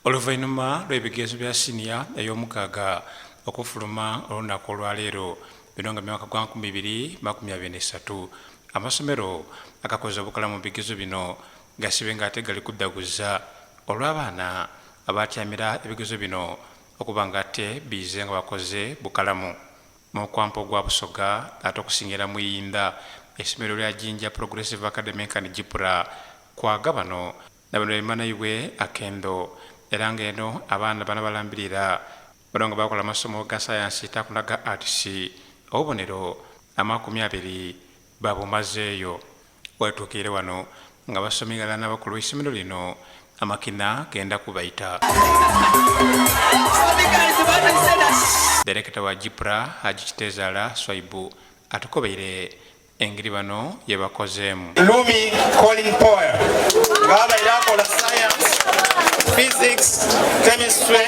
Oluvainhuma lw'ebigezo bya siniya ey'omukaaga okufuluma olunaku olwaleero, bino nga myaka gwa 2023, amasomero agakoze obukalamu mu bigezo bino gasibe nga ate gali kudhaguza olw'abaana abatyamira ebigezo bino okuba nga ate biize nga bakoze bukalamu. Mu kwampa ogwa Busoga ate okusingira mu Iyindha, eisomero lya Jinja Progressive Academy nkani Jipra kwaga bano na bano bemanaibwe akendho era nga eno abaana bano abalambirira bano nga bakola amasomo ga sayansi taku naga Arts obubonero amakumiabiri babumazeeyo. Wetuukiire wano nga basomi ghalala n'abakulu b'eisomero lino amakina genda kubaita. Dayirekita wa JIPRA Hajji Kitezaala Swaibu atukobeire engeri bano yebakozeemu. Lumi Colin Powell nga abaire akola Science, Physics, Chemistry,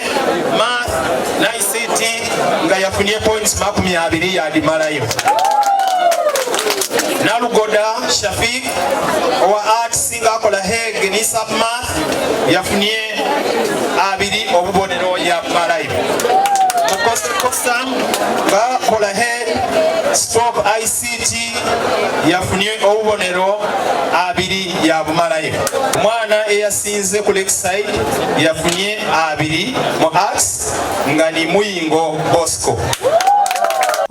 Math ne ICT nga yafunye points 20 yadhimalayo. Nalugoda Shafiq owa Arts nga akola Heg ni Sub Math yafunye abiri obubonero yabumalayo. Mukosekosa nga akola Heg stroke ICT yafunye obubonero abiri yabumalayo. Omwana eyasinze ku Lakeside yafunye abiri mu Arts nga ni Muyingo Bosco.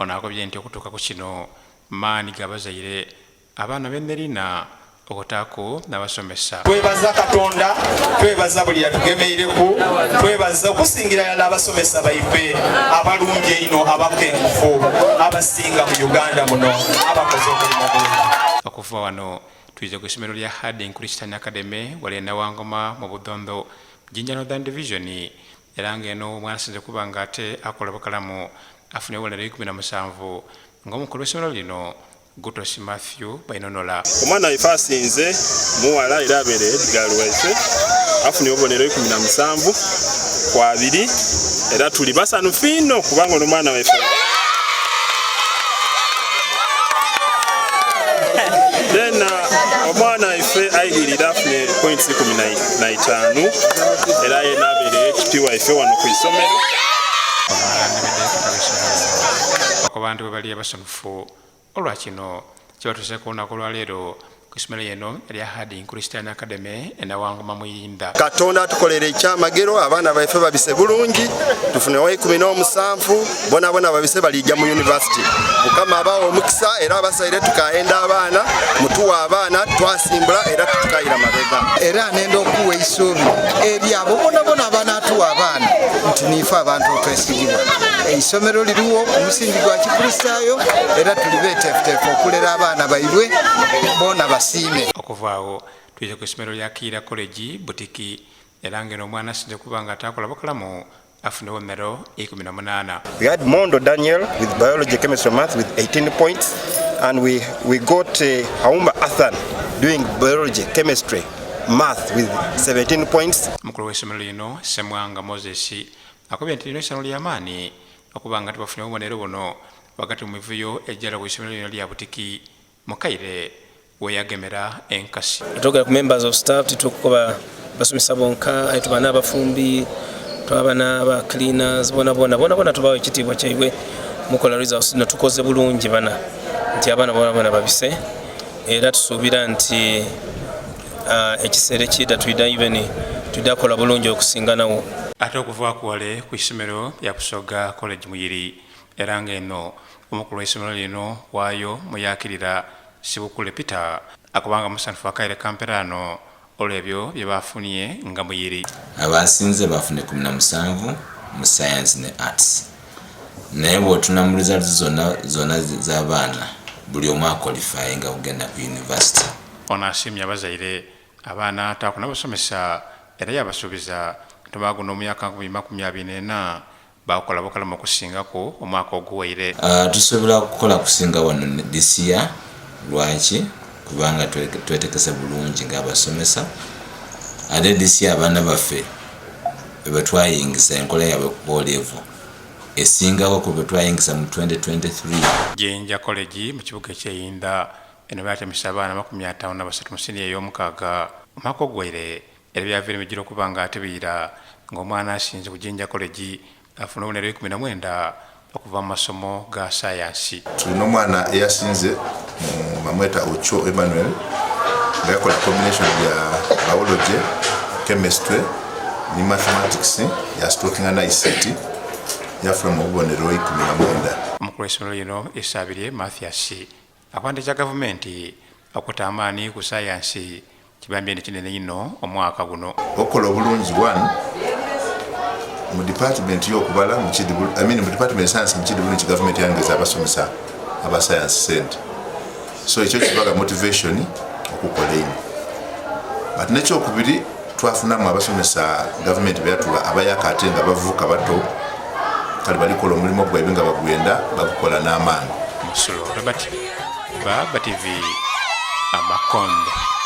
Ono akobye nti okutuuka ku kino maani ga bazaire, abaana benerina okutaaku n'abasomesa. Twebaza Katonda, twebaza buli yatugemeireku, twebaza okusingira irala abasomesa baife abalungi einho, abakenkufu abasinga mu Uganda muno abakoze omulimu omulungi. Okuva wano twize ku isomero lya Harding Christian Academy wali e Nawangoma mu Budhondo, Jinja Northern Division era nga eno mwasinze kuba nga ate akola bukalamu afunye obubonero 17 nga omukulu w'eisomero lino Gutosi Mathew Bainonola. Omwana waife asinze mughala era abeere headgirl waife afunye obubonero 17 ku abiri era tuli basanufu inho kubanga ono mwana waife. Then omwana waife aidhirira afunye points 15 era yena abeere HP waife wano ku isomero. Okuba nti bwebali abasanufu olwa kino kibatuseku olunaku olwaleero ku isomero eno erya Harding Christian Academy e Nawangoma mu Irinda. Katonda atukolere ekyamagero, abaana baife babise bulungi, tufune oweikumi n'omusanvu, bonabona babise balija mu university. Mukama abawe omukisa era abasaire tukaghenda abaana, mutuwe abaana twasimbula era titukaira mabega. Era nenda okuwa eisuubi eri abo bonabona abanatuwa abaana nti niife abantu otwesigibwa. Eisomero liriwo omusingi gwa Kikurisitaayo era tuli beteefuteefu okulera abaana baibwe boona basiime. Okuva agho twidha ku isomero lya Kiira College Butiki era nga eno omwana asinze kuba nga ataakola bukalamu afune obubonero 18. We had Mondo Daniel with Biology, Chemistry, Math with 18 points and we, we got uh, Haumba Athan doing Biology, Chemistry, Math with 17 points. Omukulu w'eisomero lino Ssemwanga Moses akobye nti lino isanhu lya maani okuba nga tibafunye bubonero buno ghagati mu mivuyo egyala ku isomero lino lya Butiki mu kaire weyagemera enkasi. Twogera ku members of staff titukukoba basomesa bonka aye tuba n'abafumbi twaba n'aba cleaners bona bona bona bona tubawa ekitiibwa kyaibwe mukola results zino tukoze bulungi bana nti abaana bona bona babise era tusuubira nti uh, ekiseera ekiida twida even twida kola bulungi okusinga nawo. Ate okuvaaku wale ku isomero lya Busoga College Muyiri era nga eno omukulu w'eisomero lino waayo muyakirira Sibukule Peter akubanga musanhufu akaire kamperaano olw'ebyo byebafunie nga Muyiri. Abasinze bafune 17 mu Science ne Arts naye bwotuna mu results zona zona z'abaana buli omu aqualifyinga kugenda ku university. Ono asiimye abazaire, abaana taaku n'abasomesa era yaabasuubiza nti omwaka guno omuyaka 2024 baakukola bukalamu okusingaku omwaka oguwaire. Tusuubira kukola kusinga wano this year, lwaki? Kubanga twetegese bulungi nga abasomesa ate this year abaana baffe bwetwayingisa enkola yaabwe ku O level esingako ku bwetwayingisa mu 2023. Jinja College mu kibuga eky'e Inda eno baatemesa abaana 53 mu siniya ey'omukaaga omwaka oguwaire era byaviira emijira okuba nga ate biira. Nga omwana asinze ku Jinja College afuna obubonero 19 okuva mu masomo ga sayansi. Tulina omwana eyasinze mu bamweta Ocho Emmanuel nga yakola combination ya biology, chemistry ni mathematics yastrokinga na ICT yafuna mu obubonero 19. Omukulu w'eisomero lino Isabirye Mathias akoba nti ekya gavumenti okuta amaani ku sayansi Kibambye ni kinene inho omwaka guno. Okukola obulungi one mu department yokubala mu I mean mu department science mu kidi bulungi gavumenti yangeza abasomesa aba science sente so ekyo kibaga motivation okukola einho but nekyokubiri twafunamu abasomesa gavumenti beyatuwa abayaka ate nga bavuka bato kale balikola omulimu gwaibwe nga bagwenda bagukola n'amaani. Musulo Robert, Baba TV, Amakonde.